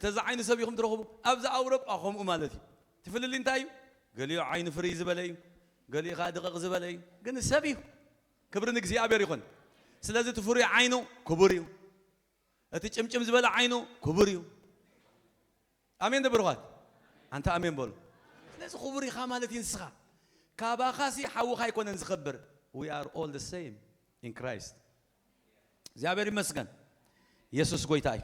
ተዛ ዓይኒ ሰብ ኢኹም ትረኽቡ። ኣብዛ ኣውሮጳ ከምኡ ማለት እዩ። ትፍልሊ እንታይ እዩ? ገሊኡ ዓይኑ ፍርይ ዝበለ እዩ፣ ገሊኡ ኸዓ ድቕቕ ዝበለ እዩ። ግን ሰብ እዩ። ክብሪ ንእግዚኣብሔር ይኹን። ስለዚ እቲ ፍሩይ ዓይኑ ክቡር እዩ። እቲ ጭምጭም ዝበለ ዓይኑ ክቡር እዩ። ኣሜን ዶ ብሩኻት? ኣንታ ኣሜን በሉ። ስለዚ ክቡር ኢኻ ማለት እዩ ንስኻ። ካባኻሲ ሓውኻ ኣይኮነን ዝኸብር። We are all the same in Christ. እግዚኣብሔር ይመስገን። ኢየሱስ ጎይታ እዩ።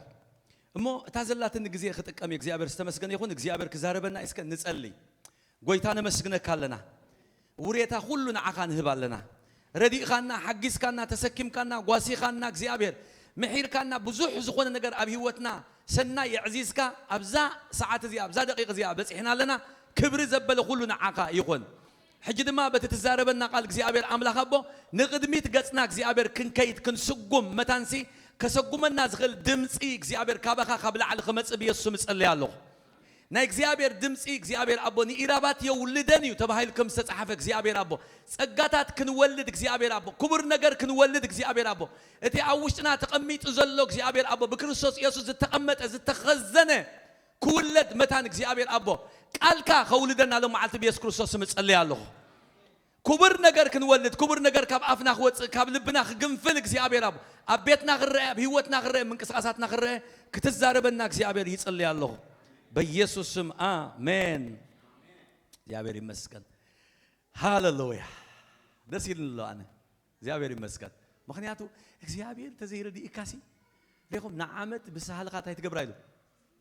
እሞ እታ ዘላትኒ ግዜ ክጥቀም እየ። እግዚኣብሔር ዝተመስገነ ይኹን። እግዚኣብሔር ክዛረበና እስከ ንጸልይ። ጎይታ ነመስግነካ ኣለና። ውሬታ ኩሉ ንዓኻ ንህብ ኣለና። ረዲእኻና፣ ሓጊዝካና፣ ተሰኪምካና፣ ጓሲኻና፣ እግዚኣብሔር ምሒርካና፣ ብዙሕ ዝኾነ ነገር ኣብ ህይወትና ሰናይ የዕዚዝካ ኣብዛ ሰዓት እዚኣ፣ ኣብዛ ደቂቕ እዚኣ በጺሕና ኣለና። ክብሪ ዘበለ ኩሉ ንዓኻ ይኹን። ሕጂ ድማ በቲ ትዛረበና ቃል እግዚኣብሔር ኣምላኽ ኣቦ ንቕድሚት ገጽና እግዚኣብሔር ክንከይድ ክንስጉም መታንሲ ከሰጉመና ዝኽእል ድምፂ እግዚኣብሔር ካባኻ ካብ ላዕሊ ክመጽእ ብየሱስ ስም እጸልይ ኣለኹ። ናይ እግዚኣብሔር ድምፂ እግዚኣብሔር ኣቦ ንኢራባት የውልደን እዩ ተባሂሉ ከም ዝተጻሓፈ እግዚኣብሔር ኣቦ ጸጋታት ክንወልድ እግዚኣብሔር ኣቦ ክቡር ነገር ክንወልድ እግዚኣብሔር ኣቦ እቲ ኣብ ውሽጥና ተቐሚጡ ዘሎ እግዚኣብሔር ኣቦ ብክርስቶስ የሱስ ዝተቐመጠ ዝተኸዘነ ክውለድ መታን እግዚኣብሔር ኣቦ ቃልካ ከውልደና ሎም መዓልቲ ብየሱስ ክርስቶስ ስም እጸልይ ኣለኹ። ክቡር ነገር ክንወልድ ክቡር ነገር ካብ ኣፍና ክወፅእ ካብ ልብና ክግንፍል እግዚኣብሔር ኣቦ ኣብ ቤትና ክረአ ኣብ ህይወትና ክረአ ምንቅስቃሳትና ክረአ ክትዛረበና እግዚኣብሔር ይጽልይ ኣለኹ። በኢየሱስ ስም ኣሜን። እግዚኣብሔር ይመስገን። ሃሌሉያ። ደስ ኢልኒ ኣሎ ኣነ። እግዚኣብሔር ይመስገን። ምኽንያቱ እግዚኣብሔር ተዘይረድእካሲ ሪኹም ንዓመት ብሳህልኻ እንታይ ትገብራ ኢሉ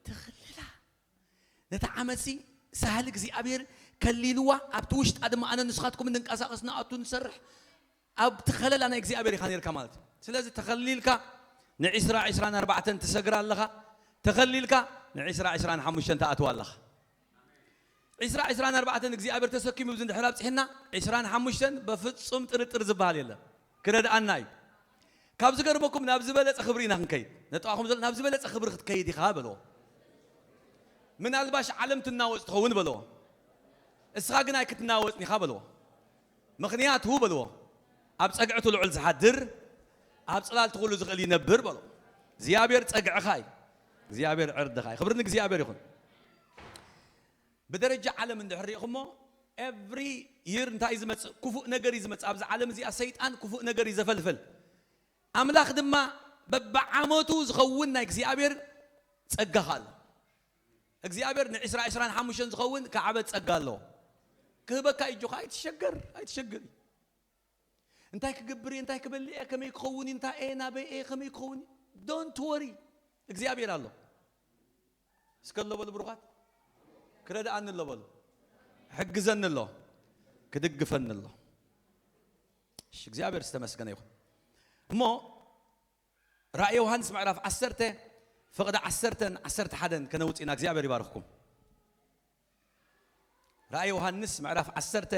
ትኽልላ። ነታ ዓመትሲ ሳህል እግዚኣብሔር ከሊልዋ ኣብቲ ውሽጣ ድማ ኣነ ንስኻትኩም ንንቀሳቐስ ንኣቱ ንሰርሕ ኣብቲ ከለላ ናይ እግዚኣብሔር ኢኻ ነርካ ማለት እዩ። ስለዚ ተኸሊልካ ንዒስራ ዒስራን ኣርባዕተን ትሰግር ኣለኻ። ተኸሊልካ ንዒስራ ዒስራን ሓሙሽተን ትኣትዋ ኣለኻ። ዒስራ ዒስራን ኣርባዕተን እግዚኣብሔር ተሰኪሙ ብዚ እንድሕር ኣብፅሕና ዒስራን ሓሙሽተን በፍፁም ጥርጥር ዝበሃል የለን። ክረድኣና እዩ። ካብ ዝገርመኩም ናብ ዝበለፀ ክብሪ ኢና ክንከይድ ነጠዋኹም ዘሎ ናብ ዝበለፀ ክብሪ ክትከይድ ኢኻ በልዎ። ምናልባሽ ዓለም ትናወፅ ትኸውን በልዎ። እስኻ ግን ኣይክትናወፅን ኢኻ በልዎ። ምኽንያቱ በልዎ ኣብ ፀግዕቱ ልዑል ዝሓድር ኣብ ፅላልቲ ኩሉ ዝኽእል ይነብር በልዎ። እግዚኣብሔር ፀግዕኻ እዩ። እግዚኣብሔር ዕርድኻ እዩ። ክብሪ ንእግዚኣብሔር ይኹን። ብደረጃ ዓለም እንድሕር ሪኢኹሞ every year እንታይ እዩ ዝመፅእ? ክፉእ ነገር እዩ ዝመፅእ። ኣብዚ ዓለም እዚኣ ሰይጣን ክፉእ ነገር እዩ ዘፈልፍል። ኣምላኽ ድማ በብዓመቱ ዝኸውን ናይ እግዚኣብሔር ጸጋ ኣሎ። እግዚኣብሔር ንዕስራ ዕስራን ሓሙሽተን ዝኸውን ከዓበት ጸጋ ኣለዎ። ክህበካ እዩ። ጆኻ ኣይትሸገር፣ ኣይትሸገር። እንታይ ክገብር እየ፣ እንታይ ክበልዕ እየ፣ ከመይ ክኸውን እዩ፣ እንታይ እየ፣ ናበይ እየ፣ ከመይ ክኸውን እዩ? Don't worry። እግዚኣብሔር ኣሎ። እስከ ኣሎ በሉ ብሩኻት። ክረድኣኒ ኣሎ በሉ። ሕግዘኒ ኣሎ። ክድግፈኒ ኣሎ። እሺ፣ እግዚኣብሔር ዝተመስገነ ይኹን። እሞ ራእይ ዮሃንስ ምዕራፍ ዓሰርተ ፍቕዲ ዓሰርተን ዓሰርተ ሓደን ከነውፅ ኢና። እግዚኣብሔር ይባርኽኩም። ራእይ ዮሃንስ ምዕራፍ ዓሰርተ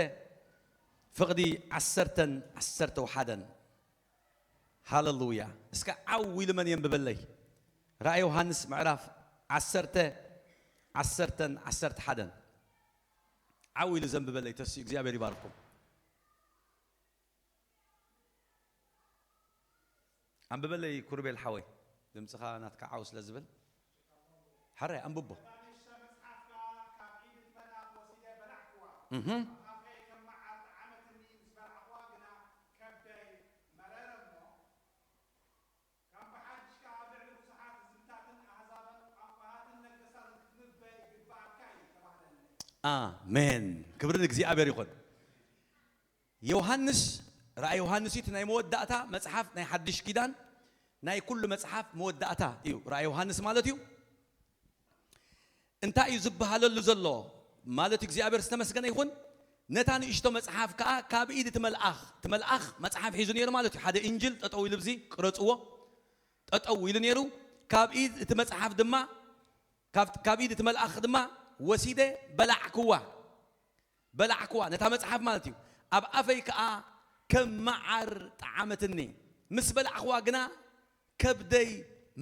ፍቕዲ ዓሰርተን ዓሰርተ ሓደን። ሃለሉያ። እስከ ዓው ኢሉ መን የንብበለይ? ራእይ ዮሃንስ ምዕራፍ ዓሰርተ ዓሰርተን ዓሰርተ ሓደን። ዓው ኢሉ ዘንብበለይ ተስዩ እግዚኣብሔር ይባርኩም። ኣንብበለይ ኩርቤል ሓወይ፣ ድምፅኻ ናትካ ዓው ስለ ዝብል። ሓራይ ኣንብቦ። ኣሜን። ክብሪ ንእግዚኣብሔር ይኹን። ዮሃንስ፣ ራእይ ዮሃንስ እዩ፣ እቲ ናይ መወዳእታ መጽሓፍ ናይ ሓድሽ ኪዳን፣ ናይ ኩሉ መጽሓፍ መወዳእታ እዩ ራእይ ዮሃንስ ማለት እዩ። እንታይ እዩ ዝበሃለሉ ዘሎ ማለት እዩ? እግዚኣብሔር ዝተመስገነ ይኹን። ነታ ንእሽቶ መጽሓፍ ከኣ ካብ ኢድ እቲ መልኣኽ፣ እቲ መልኣኽ መጽሓፍ ሒዙ ነይሩ ማለት እዩ። ሓደ እንጅል ጠጠው ኢሉ፣ ብዚ ቅረጽዎ፣ ጠጠው ኢሉ ነይሩ። ካብ ኢድ እቲ መጽሓፍ ድማ፣ ካብ፣ ካብ ኢድ እቲ መልኣኽ ድማ ወሲደ በላዕክዋ። በላዕክዋ፣ ነታ መጽሓፍ ማለት እዩ። ኣብ ኣፈይ ከኣ ከም መዓር ጠዓመትኒ። ምስ በላዕክዋ ግና ከብደይ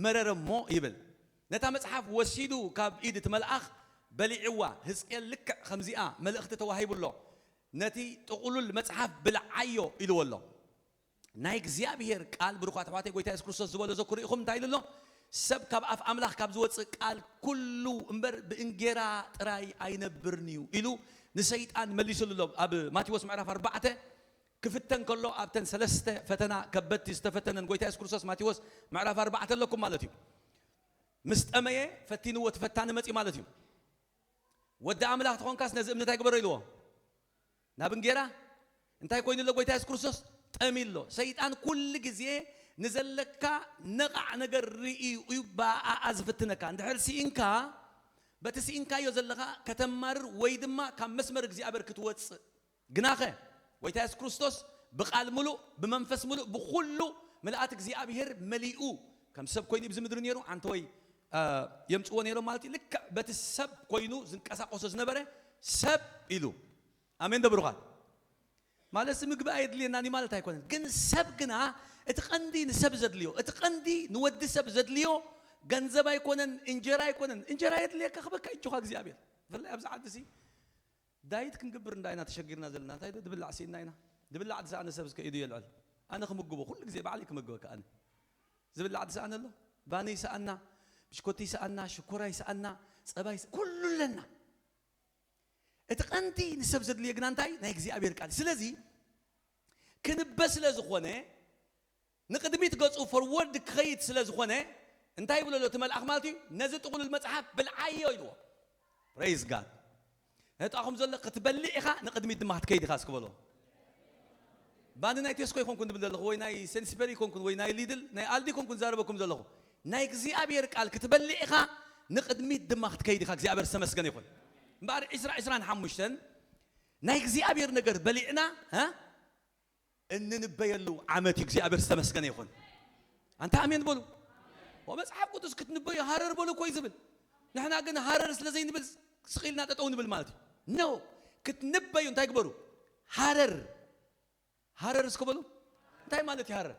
መረረ እሞ ይብል። ነታ መጽሓፍ ወሲዱ ካብ ኢድ እቲ መልኣኽ በሊዕዋ። ህዝቅኤል ልክዕ ከምዚኣ መልእኽቲ ተዋሂቡ ኣሎ። ነቲ ጥቕሉል መጽሓፍ ብልዓዮ ኢልዎ ኣሎ። ናይ እግዚኣብሔር ቃል፣ ብሩኻት ኣሕዋተይ፣ ጎይታ የሱስ ክርስቶስ ዝበሎ ዘኩርኢኹም እንታይ ኢሉ ኣሎ? ሰብ ካብ ኣፍ ኣምላኽ ካብ ዝወፅእ ቃል ኩሉ እምበር ብእንጌራ ጥራይ ኣይነብርን እዩ ኢሉ ንሰይጣን መሊሱሉ ኣሎ። ኣብ ማቴዎስ ምዕራፍ ኣርባዕተ ክፍተን ከሎ ኣብተን ሰለስተ ፈተና ከበድቲ ዝተፈተነን ጎይታ የሱስ ክርስቶስ ማቴዎስ ምዕራፍ ኣርባዕተ ኣለኩም ማለት እዩ። ምስ ጠመየ ፈቲንዎ እቲ ፈታኒ መፂ ማለት እዩ። ወዲ ኣምላኽ ተኾንካስ ነዚ እምኒ እንታይ ግበሮ ኢልዎ? ናብ እንጌራ እንታይ ኮይኑ ኣሎ ጎይታ የሱስ ክርስቶስ? ጠምዩ ኣሎ። ሰይጣን ኩሉ ግዜ ንዘለካ ነቓዕ ነገር ርእዩ እዩ ብኣኣ ዝፍትነካ። እንድሕር ስኢንካ በቲ ስኢንካዮ ዘለኻ ከተማርር ወይ ድማ ካብ መስመር እግዚኣብሔር ክትወፅእ ግናኸ ጎይታ የሱስ ክርስቶስ ብቓል ምሉእ ብመንፈስ ምሉእ ብኹሉ ምልኣት እግዚኣብሔር መሊኡ ከም ሰብ ኮይኑ ኣብዚ ምድሪ ነይሩ። ኣንተ ወይ የምፅዎ ነይሮም ማለት እዩ። ልክዕ በቲ ሰብ ኮይኑ ዝንቀሳቀሶ ዝነበረ ሰብ ኢሉ። ኣሜን ዶ ብሩኻት? ማለት ምግቢ ኣየድልየናን እዩ ማለት ኣይኮነን። ግን ሰብ ግና እቲ ቀንዲ ንሰብ ዘድልዮ፣ እቲ ቀንዲ ንወዲ ሰብ ዘድልዮ ገንዘብ ኣይኮነን፣ እንጀራ ኣይኮነን። እንጀራ የድልየካ ክበካ እጆኻ እግዚኣብሔር። ብፍላይ ኣብዚ ዓዲ ሲ ዳይት ክንግብር እንዳ ኢና ተሸጊርና ዘለና። እንታይ ዶ ድብላዕ ስኢና ኢና? ድብላዕ ድሰኣነ ሰብ እስከ ኢዱ የልዕል። ኣነ ክምግቦ ኩሉ ግዜ ባዕለይ ክመግበካ ኣነ። ዝብላዕ ድሰኣነ ኣሎ? ባኒ ይሰኣና፣ ብሽኮቲ ይሰኣና፣ ሽኮራ ይሰኣና፣ ጸባ ይሰ-፣ ኩሉ ኣለና። እቲ ቀንዲ ንሰብ ዘድልየ ግና እንታይ? ናይ እግዚኣብሔር ቃል። ስለዚ ክንበ ስለ ዝኾነ ንቕድሚት ገጹ ፎርወርድ ክኸይድ ስለ ዝኾነ እንታይ ይብሎ ኣሎ እቲ መልኣኽ ማለት እዩ? ነዚ ጥቕሉል መጽሓፍ ብልዓዮ ኢልዎ። ፕሬዝ ጋድ። ነጣኹም ዘሎ ክትበልዕ ኢኻ፣ ንቕድሚት ድማ ክትከይድ ኢኻ እስኪ በሎ። ባኒ ናይ ቴስኮ ይኮንኩን ዝብል ዘለኹ ወይ ናይ ሴንስበሪ ይኮንኩን ወይ ናይ ሊድል ናይ ኣልዲ ይኮንኩን ዛረበኩም ዘለኹ። ናይ እግዚኣብሔር ቃል ክትበልዕ ኢኻ፣ ንቕድሚት ድማ ክትከይድ ኢኻ። እግዚኣብሔር ዝተመስገነ ይኹን። እምበኣር ዕስራ ዕስራን ሓሙሽተን ናይ እግዚኣብሔር ነገር በሊዕና እ እንንበየሉ ዓመት እዩ። እግዚኣብሔር ዝተመስገነ ይኹን። ኣንታ ኣሜን በሉ። ወመጽሓፍ ቅዱስ ክትንበዩ ሃረር በሉ እኮ እዩ ዝብል። ንሕና ግን ሃረር ስለ ዘይንብል ስቕ ኢልና ጠጠው ንብል ማለት እዩ። ኖ፣ ክትንበዩ እንታይ ግበሩ? ሃረር። ሃረር እስከ በሉ። እንታይ ማለት እዩ ሃረር?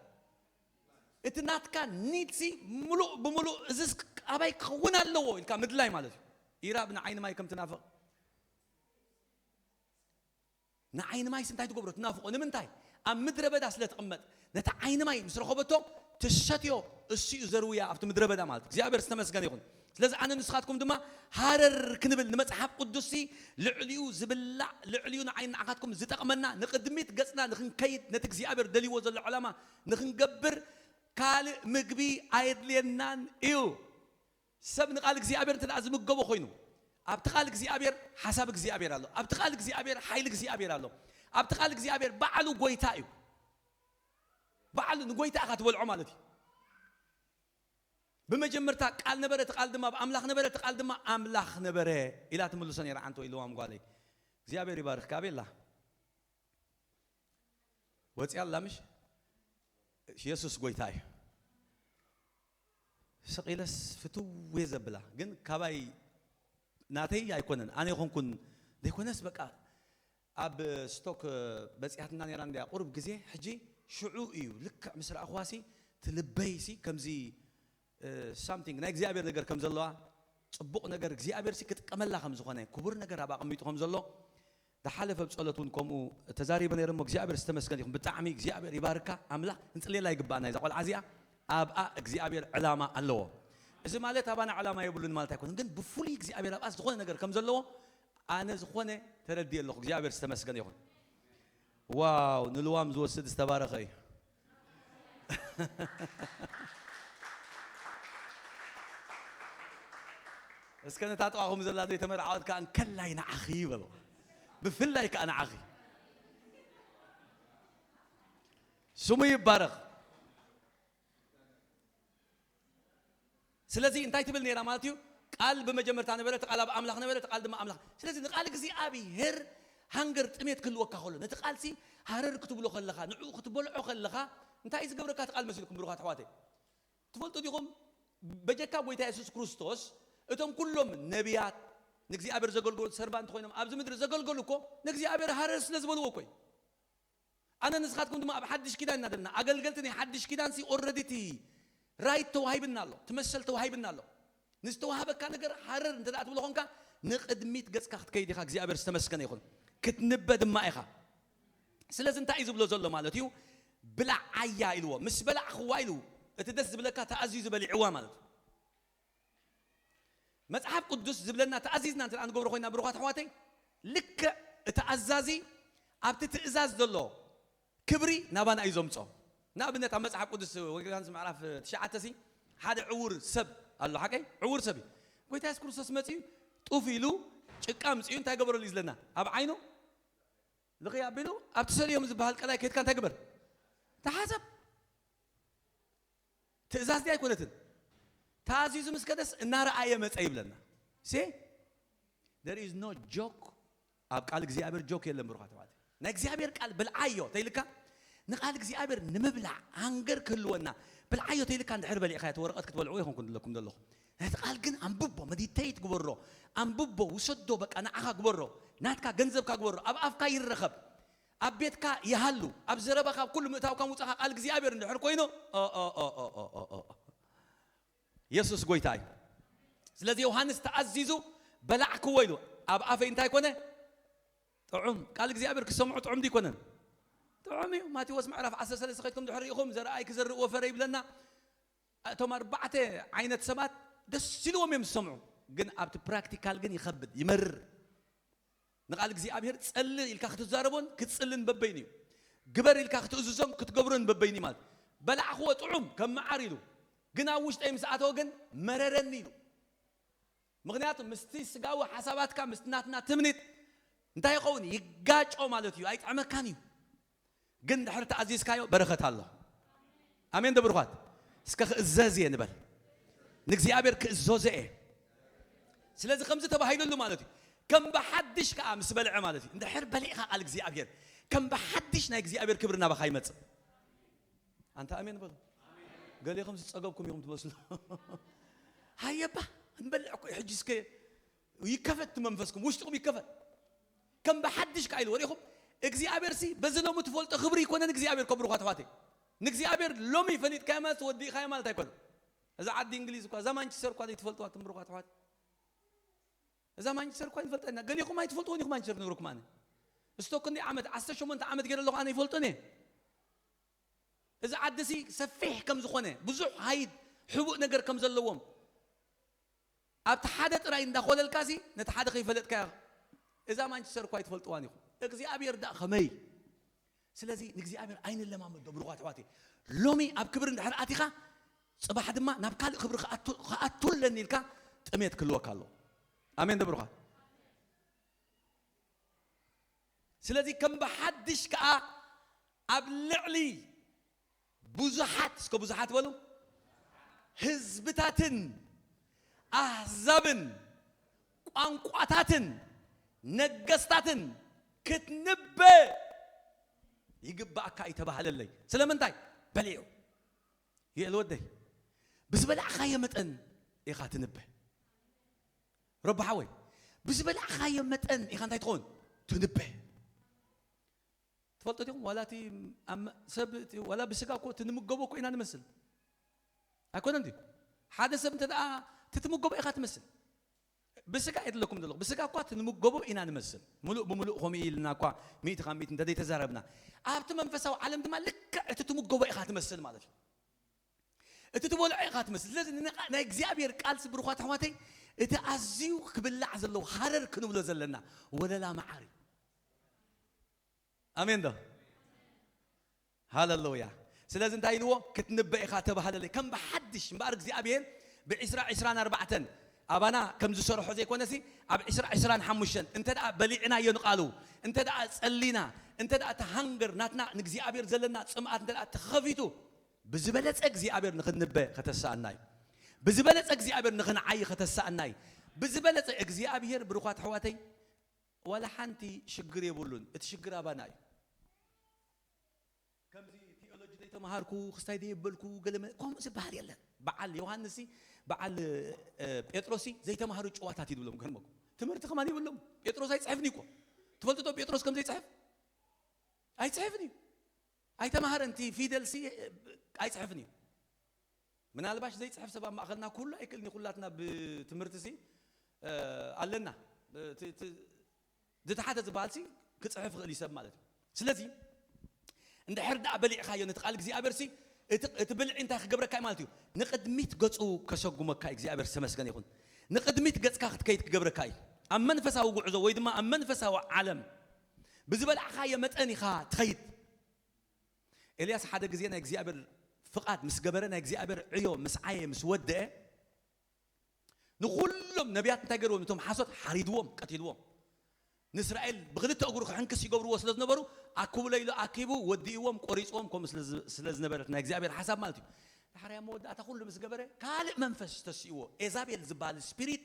እቲ ናትካ ኒድሲ ምሉእ ብምሉእ እዚስ ኣባይ ክኸውን ኣለዎ ኢልካ ምድላይ ማለት እዩ። ኢራብ ንዓይኒ ማይ ከም ትናፍቕ ንዓይኒ ማይስ እንታይ ትገብሮ? ትናፍቖ። ንምንታይ? ኣብ ምድረ በዳ ስለ ትቕመጥ፣ ነቲ ዓይኒ ማይ ምስ ረኸበቶ ትሰትዮ፣ እሱ እዩ ዘርውያ ኣብቲ ምድረ በዳ ማለት። እግዚኣብሔር ዝተመስገነ ይኹን። ስለዚ ኣነ ንስኻትኩም ድማ ሃረር ክንብል ንመጽሓፍ ቅዱስሲ ልዕሊኡ ዝብላዕ፣ ልዕሊኡ ንዓይኒ ንዓኻትኩም ዝጠቕመና፣ ንቕድሚት ገጽና ንኽንከይድ፣ ነቲ እግዚኣብሔር ደልይዎ ዘሎ ዕላማ ንኽንገብር ካልእ ምግቢ ኣየድልየናን እዩ። ሰብ ንቓል እግዚኣብሔር እንተ ደኣ ዝምገቦ ኮይኑ፣ ኣብቲ ቓል እግዚኣብሔር ሓሳብ እግዚኣብሔር ኣሎ። ኣብቲ ቓል እግዚኣብሔር ሓይሊ እግዚኣብሔር ኣሎ። ኣብቲ ቓል እግዚኣብሔር ባዕሉ ጐይታ እዩ። ባዕሉ ንጐይታ ኢኻ ትበልዖ ማለት እዩ። ብመጀመርታ ቃል ነበረ፣ እቲ ቃል ድማ ብኣምላኽ ነበረ፣ እቲ ቃል ድማ ኣምላኽ ነበረ ኢላ ትምልሶ ነይራ ዓንቶ ኢልዋም ጓለይ። እግዚኣብሔር ይባርኽካ ቤላ። ወፂኣ ኣላ ምሽ? የሱስ ጐይታ እዩ። ስቕ ኢለስ ፍትው እየ ዘብላ፣ ግን ካባይ ናተይ ኣይኮነን። ኣነ ይኾንኩን ዘይኮነስ በቃ ኣብ ስቶክ በፂሓትና ነይራ እንድያ ቁሩብ ግዜ። ሕጂ ሽዑ እዩ ልክዕ ምስ ረኣኽዋሲ እቲ ልበይሲ ከምዚ ሳምቲንግ ናይ እግዚኣብሔር ነገር ከም ዘለዋ፣ ጽቡቕ ነገር እግዚኣብሔር ሲ ክጥቀመላ ከም ዝኾነ፣ ክቡር ነገር ኣብ ኣቐሚጡ ከም ዘሎ፣ ዝሓለፈ ኣብ ጸሎት እውን ከምኡ ተዛሪበ ነይረ እሞ እግዚኣብሔር ዝተመስገን ይኹን። ብጣዕሚ እግዚኣብሔር ይባርካ። ኣምላኽ ክንጽልየላ ይግባኣና። እዛ ቆልዓ እዚኣ ኣብኣ እግዚኣብሔር ዕላማ ኣለዎ። እዚ ማለት ኣባና ዕላማ የብሉን ማለት ኣይኮነን፣ ግን ብፍሉይ እግዚኣብሔር ኣብኣ ዝኾነ ነገር ከም ዘለዎ ኣነ ዝኾነ ተረድየ ኣለኹ። እግዚኣብሔር ዝተመስገነ ይኹን። ዋው፣ ንልዋም ዝወስድ ዝተባረኸ እዩ። እስከ ነታ ጥቓኹም ዘላ ዘይተመርዓወት ከኣ እንከላይ ንዓኺ በልዋ። ብፍላይ ከኣ ንዓኺ። ስሙ ይባረኽ። ስለዚ እንታይ ትብል ነይራ ማለት እዩ? ቃል ብመጀመርታ ነበረ፣ እቲ ቃል ኣብ ኣምላኽ ነበረ፣ እቲ ቃል ድማ ኣምላኽ። ስለዚ ንቃል እግዚኣብሔር ሃንገር ጥሜት ክህልወካ ከሎ፣ ነቲ ቃልሲ ሃረር ክትብሎ ከለኻ፣ ንዕኡ ክትበልዖ ከለኻ፣ እንታይ እዩ ዝገብረካ እቲ ቃል መሲልኩም ብሩኻት ኣሕዋተይ? ትፈልጡ ዲኹም? በጀካ ጎይታ የሱስ ክርስቶስ እቶም ኩሎም ነቢያት ንእግዚኣብሔር ዘገልገሉ ሰርቫንት ኮይኖም ኣብዚ ምድሪ ዘገልገሉ እኮ ንእግዚኣብሔር ሃረር ስለ ዝበልዎ እኮ እዩ። ኣነ ንስኻትኩም ድማ ኣብ ሓድሽ ኪዳን ኢና ዘለና። ኣገልገልቲ ናይ ሓድሽ ኪዳን ሲ ኦረዲ እቲ ራይት ተዋሂብና ኣሎ፣ እቲ መሰል ተዋሂብና ኣሎ። ንዝተዋሃበካ ነገር ሃረር እንተ ደኣ ትብሎ ኾንካ ንቕድሚት ገጽካ ክትከይድ ኢኻ። እግዚኣብሔር ዝተመስገነ ይኹን። ክትንበ ድማ ኢኻ። ስለዚ እንታይ እዩ ዝብሎ ዘሎ ማለት እዩ? ብላዓያ ኢልዎ። ምስ በላዕኽዋ ኢሉ እቲ ደስ ዝብለካ ተኣዝዩ ዝበሊዕዋ ማለት እዩ። መጽሓፍ ቅዱስ ዝብለና ተኣዚዝና እንተ ንገብሮ ኮይና ብሩኻት ኣሕዋተይ፣ ልክዕ እቲ ኣዛዚ ኣብቲ ትእዛዝ ዘሎ ክብሪ ናባና እዩ ዘምጾ። ንኣብነት ኣብ መጽሓፍ ቅዱስ ወንጌል ዮሃንስ ምዕራፍ ትሽዓተ ሲ ሓደ ዕውር ሰብ ኣሎ። ሓቀይ ዕውር ሰብ እዩ። ጎይታ የሱስ ክርስቶስ መጺኡ ጡፍ ኢሉ ጭቃ ምጺኡ እንታይ ገበረሉ እዩ ዝለና? ኣብ ዓይኑ ልኽይ ኣቢሉ ኣብቲ ሰልዮም ዝበሃል ቀላይ ከድካ እንታይ ግበር? ተሓሰብ። ትእዛዝ ድያ ኣይኮነትን? ተኣዚዙ ምስ ከደስ እናረኣየ መጸ ይብለና። ሲ there is no joke ኣብ ቃል እግዚኣብሔር ጆክ የለን። ብሩኻት ኣሕዋት ናይ እግዚኣብሔር ቃል ብልዓዮ ተይልካ ንቃል እግዚኣብሔር ንምብላዕ ሃንገር ክህልወና ብልዓዮ ተይልካ እንድሕር በሊዕካ እቲ ወረቐት ክትበልዕዎ ይኾንኩ ዘለኩም ዘለኹ። ነቲ ቃል ግን ኣንብቦ፣ መዲተይት ግበሮ፣ ኣንብቦ፣ ውሰዶ፣ በቃ ንዓኻ ግበሮ፣ ናትካ ገንዘብካ ግበሮ፣ ኣብ ኣፍካ ይረኸብ፣ ኣብ ቤትካ ይሃሉ፣ ኣብ ዘረባኻ ኣብ ኩሉ ምእታውካ ምውጻኻ ቃል እግዚኣብሔር እንድሕር ኮይኑ የሱስ ጎይታ እዩ። ስለዚ ዮሃንስ ተኣዚዙ በላዕክዎ ኢሉ ኣብ ኣፈይ እንታይ ኮነ? ጥዑም። ቃል እግዚኣብሔር ክሰምዑ ጥዑም ድይኮነን? ጥዑም እዩ። ማቴዎስ ምዕራፍ ዓሰርተ ሰለስተ ከይትኩም ድሕር ኢኹም ዘርኣይ ክዘርእ ወፈረ ይብለና። እቶም ኣርባዕተ ዓይነት ሰባት ደስ ኢልዎም እዮም ዝሰምዑ፣ ግን ኣብቲ ፕራክቲካል ግን ይኸብድ ይመርር። ንቃል እግዚኣብሔር ጸሊ ኢልካ ክትዛረቦን ክትጽልን በበይኑ እዩ። ግበር ኢልካ ክትእዝዞን ክትገብሮን በበይኑ እዩ ማለት። በላዕኽዎ ጥዑም ከም መዓር ኢሉ፣ ግን ኣብ ውሽጠይ ምስ ኣተወ ግን መረረኒ ኢሉ። ምኽንያቱ ምስቲ ስጋዊ ሓሳባትካ ምስቲ ናትና ትምኒት እንታይ ይኸውን ይጋጮ ማለት እዩ። ኣይጥዕመካን እዩ። ግን ድሕር ተኣዚዝካዮ በረኸት ኣሎ። ኣሜን ዶ ብሩኻት? እስከ ክእዘዝ እየ ንበል። ንእግዚኣብሔር ክእዘዞ እየ። ስለዚ ከምዚ ተባሂሉሉ ማለት እዩ። ከም ብሓድሽ ከዓ ምስ በልዐ ማለት እዩ። እንድሕር በሊዕካ ቃል እግዚኣብሔር ከም ብሓድሽ ናይ እግዚኣብሔር ክብሪ ናባኻ ይመጽእ። ኣንታ ኣሜን በሉ። ገሌኹም ዝጸገብኩም ኢኹም ትመስሉ። ሃየባ እንበልዕ እኮ እዩ። ሕጂ እስከ ይከፈት እቲ መንፈስኩም፣ ውሽጥኩም ይከፈት። ከም ብሓድሽ ከዓ ኢሉ ወሪኹም እግዚኣብሔር ሲ በዚ ሎሚ ትፈልጦ ክብሪ ይኮነን። እግዚኣብሔር ከብሩኻ ተዋተይ ንእግዚኣብሔር ሎሚ ፈሊጥካዮ ማለት ወዲእኻዮ ማለት ኣይኮነን። እዛ ዓዲ እንግሊዝ እኳ እዛ ማንቸስተር እኳ ዘይትፈልጥዋ ትምሩኻ ተዋት እዛ ማንቸስተር እኳ ይፈልጠና ገሊኹም ኣይትፈልጥዎን ኢኹም። ማንቸስተር ንግርኩም ኣነ እስቶ ክንደይ ዓመት ዓሰርተ ሸሞንተ ዓመት ገይረ ኣለኹ ኣነ ይፈልጦን እየ። እዚ ዓዲ ሲ ሰፊሕ ከም ዝኾነ ብዙሕ ሃይድ ሕቡእ ነገር ከም ዘለዎም ኣብቲ ሓደ ጥራይ እንዳኾለልካ ሲ ነቲ ሓደ ከይፈለጥካዮ እዛ ማንቸስተር እኳ ኣይትፈልጥዋን ኢኹም። እግዚኣብሔር ደኣ ከመይ ስለዚ ንእግዚኣብሔር ኣይንለማመዶ ብሩኻት ኣሕዋተይ። ሎሚ ኣብ ክብሪ እንድሕር ኣቲኻ ጽባሕ ድማ ናብ ካልእ ክብሪ ክኣቱ ኣለኒ ኢልካ ጥሜት ክህልወካ ኣለዎ። ኣሜን ዶ ብሩኻት? ስለዚ ከም ብሓድሽ ከኣ ኣብ ልዕሊ ብዙሓት እስከ ብዙሓት በሉ ህዝብታትን ኣህዛብን ቋንቋታትን ነገስታትን ክትንበ ይግባእካ እዩ ተባህለለይ። ስለምንታይ በሊዑ ይእል ወደይ ብዝበላዕካዮ መጠን ኢኻ ትንበ። ረቢ ሓወይ ብዝበላዕካዮ መጠን ኢኻ እንታይ ትኸውን ትንበ። ትፈልጦ ዲኹም ዋላ እቲ ኣም- ሰብ እቲ- ዋላ ብስጋ እኮ እቲ ንምገቦ እኮ ኢና ንመስል ኣይኮነን ድዩ? ሓደ ሰብ እንተ ደኣ እቲ ትምገቦ ኢኻ ትመስል። ብስጋ የድለኩም ዘለኹ ብስጋ እኳ እቲ ንምገቦ ኢና ንመስል። ሙሉእ ብምሉእ ከምኡ ኢልና እኳ ሚእቲ ካብ ሚእቲ እንተ ዘይተዛረብና ኣብቲ መንፈሳዊ ዓለም ድማ ልክዕ እቲ ትምገቦ ኢኻ ትመስል ማለት እዩ። እቲ ትበልዖ ኢኻ ትመስል። ስለዚ ንነቃ- ናይ እግዚኣብሔር ቃል ስብርኳት ኣሕዋተይ እቲ ኣዝዩ ክብላዕ ዘለዎ ሃረር ክንብሎ ዘለና ወለላ መዓር እዩ። ኣሜን ዶ ሃለሉያ። ስለዚ እንታይ ኢልዎ ክትንበ ኢኻ ተባሃለለይ ከም ብሓድሽ እምበኣር እግዚኣብሔር ብዒስራ ዒስራን ኣርባዕተን ኣባና ከም ዝሰርሖ ዘይኮነሲ ኣብ ዒስራ ዒስራን ሓሙሽተን እንተ ደኣ በሊዕናዮ ንቃሉ እንተ ደኣ ጸሊና እንተ ደኣ እቲ ሃንገር ናትና ንእግዚኣብሔር ዘለና ጽምኣት እንተ ደኣ ተኸፊቱ ብዝበለጸ እግዚኣብሔር ንኽንበ ከተሳእና እዩ። ብዝበለጸ እግዚኣብሔር ንኽንዓይ ከተሳእና እዩ። ብዝበለጸ እግዚኣብሔር ብሩኳት ኣሕዋተይ ዋላ ሓንቲ ሽግር የብሉን። እቲ ሽግር ኣባና እዩ። ከምዚ ቴኦሎጂ ዘይተምሃርኩ ክስታይ ደየበልኩ ገለ መ- ከምኡ ዝበሃል የለን። በዓል ዮሃንስ ሲ በዓል እ፣ ጴጥሮስ ሲ ዘይተምሃሩ ጭዋታት እዩ ዝብሎም። ገርመኩም ትምህርቲ ከማን ይብሎም። ጴጥሮስ ኣይፅሕፍን እዩ እኮ ትፈልጡ ዶ? ጴጥሮስ ከም ዘይፅሕፍ ኣይፅሕፍን እዩ። ኣይተምሃረን እቲ ፊደል ሲ ኣይፅሕፍን እዩ። ምናልባሽ ዘይፅሕፍ ሰብ ኣብ ማእኸልና ክህሉ ኣይክእልን እዩ። ኩላትና ብትምህርቲ ሲ እ፣ ኣለና እቲ- እቲ- ዝተሓተ ዝበሃል ሲ ክፅሕፍ ይኽእል እዩ ሰብ ማለት እዩ። ስለዚ እንድሕር ደኣ በሊዕካዮ ነቲ ቃል እግዚኣብሔር ሲ እቲ- እቲ ብልዒ እንታይ ክገብረካ እዩ ማለት እዩ? ንቅድሚት ገፁ ከሰጉመካ እዩ። እግዚኣብሔር ዝተመስገነ ይኹን። ንቕድሚት ገጽካ ክትከይድ ክገብረካ እዩ። ኣብ መንፈሳዊ ጉዕዞ ወይ ድማ ኣብ መንፈሳዊ ዓለም ብዝበላዕኻዮ መጠን ኢኻ ትኸይድ። ኤልያስ ሓደ ግዜ ናይ እግዚኣብሔር ፍቓድ ምስ ገበረ፣ ናይ እግዚኣብሔር ዕዮ ምስ ዓየ፣ ምስ ወደአ፣ ንኹሎም ነቢያት እንታይ ገይርዎም? ነቶም ሓሶት ሓሪድዎም፣ ቀቲልዎም። ንእስራኤል ብኽልተ እግሩ ክሕንክስ ይገብርዎ ስለ ዝነበሩ፣ ኣክብሎ ኢሉ ኣኪቡ ወዲእዎም፣ ቆሪፅዎም፣ ከምኡ ስለ ዝ-፣ ስለ ዝነበረት ናይ እግዚኣብሔር ሓሳብ ማለት እዩ። ዳሕራይ ኣብ መወዳእታ ኩሉ ምስ ገበረ፣ ካልእ መንፈስ ተሲእዎ። ኤዛቤል ዝበሃል ስፒሪት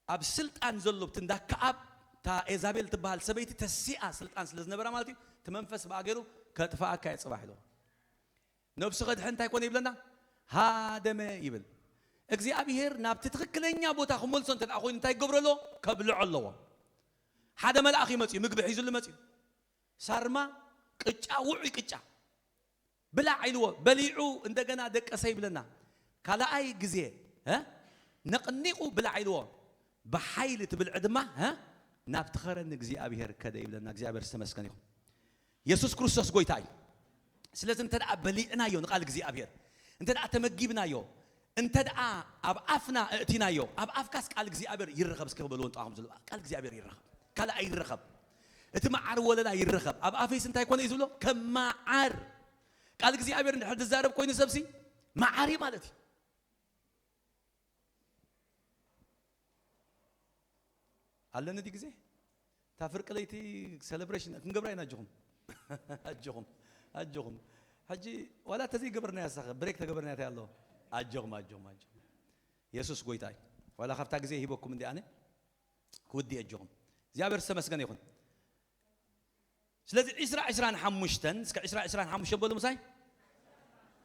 ኣብ ስልጣን ዘሎ፣ እቲ እንዳ ከኣብ፣ እታ ኤዛቤል ትበሃል ሰበይቲ ተሲኣ ስልጣን ስለ ዝነበራ ማለት እዩ። እቲ መንፈስ ብኣ ገይሩ፣ "ከጥፍኣካ እየ ፅባሕ" ኢልዎ። ነብሱ ከድሕን እንታይ ኮነ ይብለና? ሃደመ ይብል። እግዚኣብሔር ናብቲ ትኽክለኛ ቦታ ክመልሶ እንተ ደኣ ኮይኑ እንታይ ክገብሮ ኣለዎ? ከብልዖ ኣለዎ። ሓደ መልኣኽ እዩ መጺኡ፣ ምግቢ ሒዙሉ መጺኡ። ሳርማ፣ ቅጫ፣ ውዑይ ቅጫ። "ብላዕ" ኢልዎ፣ በሊዑ እንደገና ደቀሰ ይብለና። ካልኣይ ግዜ፣ እ? ነቕኒቑ "ብላዕ" ኢልዎ። ብሓይሊ እቲ ብልዒ ድማ፣ እ? ናብቲ ኸረን እግዚኣብሔር ከደ ይብለና። እግዚኣብሔር ዝተመስገነ ይኹን። የሱስ ክርስቶስ ጎይታ እዩ። ስለዚ እንተ ደኣ በሊዕናዮ ንቃል እግዚኣብሔር፣ እንተ ደኣ ተመጊብናዮ፣ እንተ ደኣ ኣብ ኣፍና እእቲናዮ፣ ኣብ ኣፍካስ ቃል እግዚኣብሔር ይረኸብ። እስኪ በልዎ ንጥቓኹም ዘሎ፣ ቃል እግዚኣብሔር ይረኸብ። ካልእ ኣይረኸብ። እቲ መዓር ወለላ ይረኸብ። ኣብ ኣፈይስ እንታይ ኮነ እዩ ዝብሎ? ከም መዓር። ቃል እግዚኣብሔር እንድሕር ዝዛረብ ኮይኑ ሰብሲ መዓር እዩ ማለት እዩ። ኣለኒ ድዩ ግዜ? እታ ፍርቂ ለይቲ ሰለብሬሽን ክንገብራ ኢና። ኣጆኹም። ኣጆኹም። ኣጆኹም። ሕጂ ዋላ እንተዘይገበርናያ፣ ሳኸ ብሬክ ተገበርናያ፣ እንታይ ኣሎ? ኣጆኹም፣ ኣጆኹም፣ ኣጆኹም። የሱስ ጎይታ እዩ። ዋላ ካብታ ግዜ ሂበኩም እንዲ ኣነ ክውዲ፣ ኣጆኹም። እግዚኣብሔር ዝተመስገነ ይኹን። ስለዚ ዒስራ ዒስራን ሓሙሽተን፣ እስከ ዒስራ ዒስራን ሓሙሽተን በሉ ምሳይ።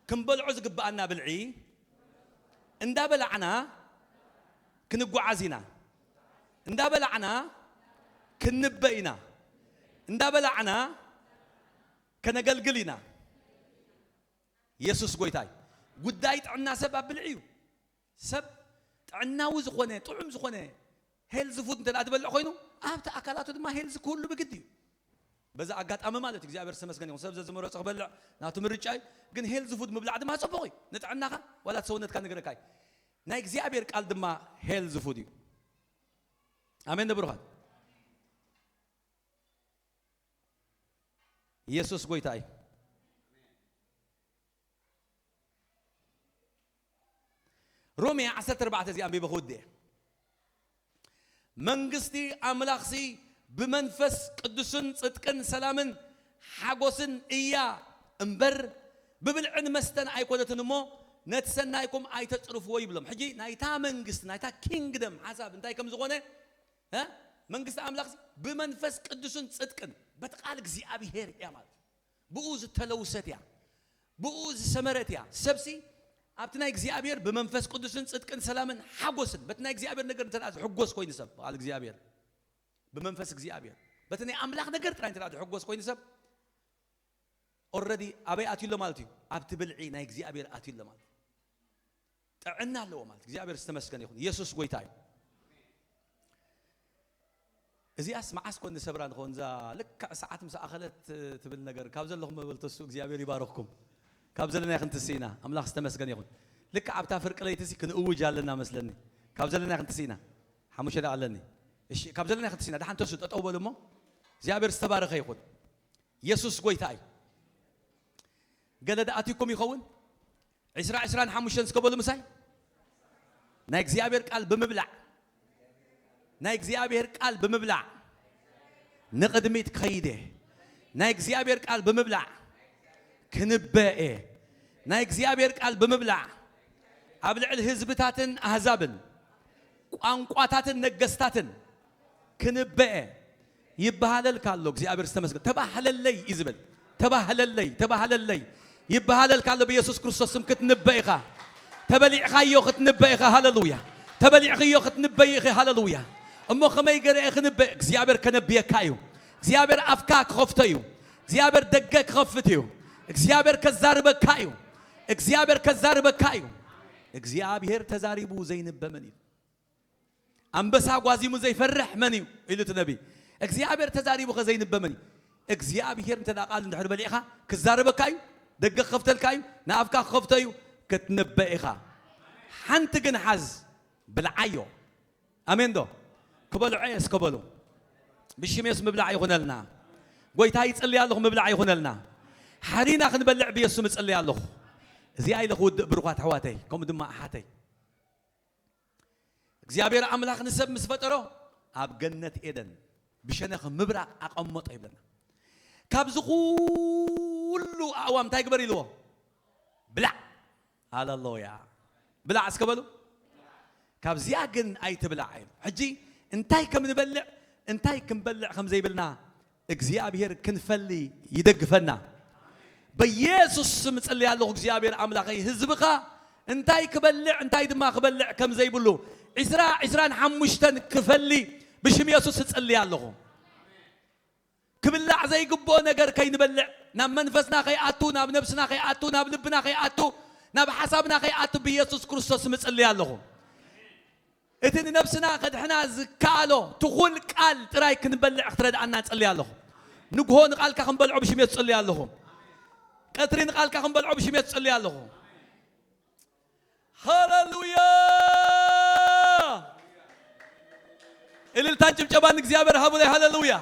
ክንበልዖ ዝግብኣና ብልዒ እንዳበላዕና ክንጓዓዝ ኢና። እንዳበላዕና ክንበ ኢና። እንዳበላዕና ከነገልግል ኢና። የሱስ ጎይታ እዩ። ጉዳይ ጥዕና ሰብ ኣብ ብልዒ እዩ። ሰብ ጥዕናዊ ዝኾነ፣ ጥዑም ዝኾነ ሄልዚ ፉድ እንተ ደኣ ዝበልዕ ኮይኑ፣ ኣብቲ ኣካላቱ ድማ ሄልዚ ክህሉ ብግዲ እዩ። በዛ ኣጋጣሚ ማለት እዩ፣ እግዚኣብሔር ዝተመስገነ ይኹን። ሰብ ዘዝመረጾ ክበልዕ ናቱ ምርጫ እዩ፣ ግን ሄልዚ ፉድ ምብላዕ ድማ ጽቡቕ እዩ ንጥዕናኻ፣ ዋላ እቲ ሰውነትካ ንገረካ እዩ። ናይ እግዚኣብሔር ቃል ድማ ሄልዚ ፉድ እዩ። ኣሜን ዶ ብሩኻት? የሱስ ጎይታ እዩ። ሮሜ ዓሰርተ ኣርባዕተ እዚ ኣንቢበ ክውድእ እየ። መንግስቲ ኣምላኽሲ ብመንፈስ ቅዱስን ጽድቅን ሰላምን ሓጎስን እያ እምበር፣ ብብልዕን መስተን ኣይኮነትን እሞ፣ ነቲ ሰናይኩም ኣይተጽርፍዎ ይብሎም። ሕጂ ናይታ መንግስቲ፣ ናይታ ኪንግደም ሓሳብ እንታይ ከም ዝኾነ፣ እ? መንግስቲ ኣምላኽሲ ብመንፈስ ቅዱስን ጽድቅን፣ በቲ ቃል እግዚኣብሔር እያ ማለት እዩ። ብኡ ዝተለውሰት እያ፣ ብኡ ዝሰመረት እያ። ሰብሲ ኣብቲ ናይ እግዚኣብሔር ብመንፈስ ቅዱስን ጽድቅን ሰላምን ሓጎስን፣ በቲ ናይ እግዚኣብሔር ነገር እንተ ደኣ ዝሕጎስ ኮይኑ ሰብ፣ በቃል እግዚኣብሔር፣ ብመንፈስ እግዚኣብሔር፣ በቲ ናይ ኣምላኽ ነገር ጥራይ እንተ ደኣ ዝሕጎስ ኮይኑ ሰብ፣ ኦልረዲ ኣበይ ኣትዩ ኣሎ ማለት እዩ? ኣብቲ ብልዒ ናይ እግዚኣብሔር ኣትዩ ኣሎ ማለት እዩ። ጥዕና ኣለዎ ማለት። እግዚኣብሔር ዝተመስገነ ይኹን። የሱስ ጎይታ እዩ። እዚኣስ መዓስ ኮን ንሰብራ ንኸውን፣ እዛ ልክዕ ሰዓት ምስ ኣኸለት ትብል ነገር፣ ካብ ዘለኹም መበል ተሱ እግዚኣብሔር ይባርኽኩም። ካብ ዘለናይ ክንትስእ ኢና። ኣምላኽ ዝተመስገነ ይኹን። ልክዕ ኣብታ ፍርቂ ለይቲ ሲ ክንእውጅ ኣለና መስለኒ። ካብ ዘለናይ ክንትስእ ኢና። ሓሙሽተ ደቂቕ ኣለኒ። እሺ፣ ካብ ዘለናይ ክንትስእ ኢና። ደሓን ተሱ ጠጠው በሉ እሞ። እግዚኣብሔር ዝተባረኸ ይኹን። የሱስ ጎይታ እዩ። ገለ ደኣ ኣትዩኩም ይኸውን? ዒስራ ዒስራን ሓሙሽተን እስከ በሉ ምሳይ። ናይ እግዚኣብሔር ቃል ብምብላዕ፣ ናይ እግዚኣብሔር ቃል ብምብላዕ ንቕድሚት ከይደ፣ ናይ እግዚኣብሔር ቃል ብምብላዕ ክንበኤ፣ ናይ እግዚኣብሔር ቃል ብምብላዕ ኣብ ልዕሊ ህዝብታትን ኣህዛብን ቋንቋታትን ነገስታትን ክንበኤ ይበሃለልካ ኣሎ። እግዚኣብሔር ዝተመስገን። ተባህለለይ እዩ ዝብል። ተባህለለይ፣ ተባህለለይ ይበሃለልካ ኣሎ። ብየሱስ ክርስቶስ ስም ክትንበ ኢኻ። ተበሊዕኻዮ ክትንበ ኢኻ። ሃለሉያ። ተበሊዕኽዮ ክትንበይ ኢኺ። ሃለሉያ። እሞ ከመይ ገይረ እየ ክንበ? እግዚኣብሔር ከነብየካ እዩ። እግዚኣብሔር ኣፍካ ክኸፍቶ እዩ። እግዚኣብሔር ደገ ክኸፍት እዩ። እግዚኣብሔር ከዛርበካ እዩ። እግዚኣብሔር ከዛርበካ እዩ። እግዚኣብሔር ተዛሪቡ ዘይንበ መን እዩ? ኣንበሳ ጓዚሙ ዘይፈርሕ መን እዩ? ኢሉ እቲ ነቢ። እግዚኣብሔር ተዛሪቡ ከ ዘይንበ መን እዩ? እግዚኣብሔር እንተ ደኣ ቃል እንድሕር በሊዕኻ ክዛረበካ እዩ፣ ደገ ክኸፍተልካ እዩ፣ ንኣፍካ ክኸፍቶ እዩ፣ ክትንበ ኢኻ። ሓንቲ ግን ሓዝ፣ ብልዓዮ። ኣሜን ዶ? ክበልዖ እየ እስከ በሉ። ብሽም የሱስ ምብላዕ ይኹነልና። ጎይታ ይጽልይ ኣለኹ ምብላዕ ይኹነልና። ሓሪና ክንበልዕ ብየሱስ ምጽልይ ኣለኹ። እዚኣ ኢለ ክውድእ ብሩኻት ኣሕዋተይ፣ ከምኡ ድማ ኣሓተይ። እግዚኣብሔር ኣምላኽ ንሰብ ምስ ፈጠሮ ኣብ ገነት ኤደን ብሸነኽ ምብራቕ ኣቐመጦ ይብለና። ካብዚ ኩሉ ኣእዋም እንታይ ግበር ኢልዎ? ብላዕ። ሃለሉያ። ብላዕ እስከ በሉ። ካብዚኣ ግን ኣይትብላዕ ኢሉ። ሕጂ እንታይ ከም ንበልዕ እንታይ ክንበልዕ ከም ዘይብልና እግዚኣብሔር ክንፈሊ ይደግፈና። በኢየሱስ ስም እጽልይ ኣለኹ እግዚኣብሔር ኣምላኸይ ህዝብኻ እንታይ ክበልዕ እንታይ ድማ ክበልዕ ከም ዘይብሉ ዒስራ ዒስራን ሓሙሽተን ክፈሊ ብሽም የሱስ እጽልይ ኣለኹ። ክብላዕ ዘይግብኦ ነገር ከይንበልዕ ናብ መንፈስና ከይኣቱ ናብ ነብስና ከይኣቱ ናብ ልብና ከይኣቱ ናብ ሓሳብና ከይኣቱ ብኢየሱስ ክርስቶስ ስም እጽልይ ኣለኹ። እቲ ንነብስና ከድሕና ዝከኣሎ ትኹል ቃል ጥራይ ክንበልዕ ክትረድኣና እጽልይ ኣለኹ። ንግሆ ንቓልካ ክንበልዖ ብሽም የሱስ እጽልይ ኣለኹ። ቀትሪ ንቓልካ ክንበልዖ ብሽም የሱስ እጽልይ ኣለኹ። ሃለሉያ። እልልታን ጭብጨባን እግዚኣብሔር ሃቡለይ። ሃለሉያ።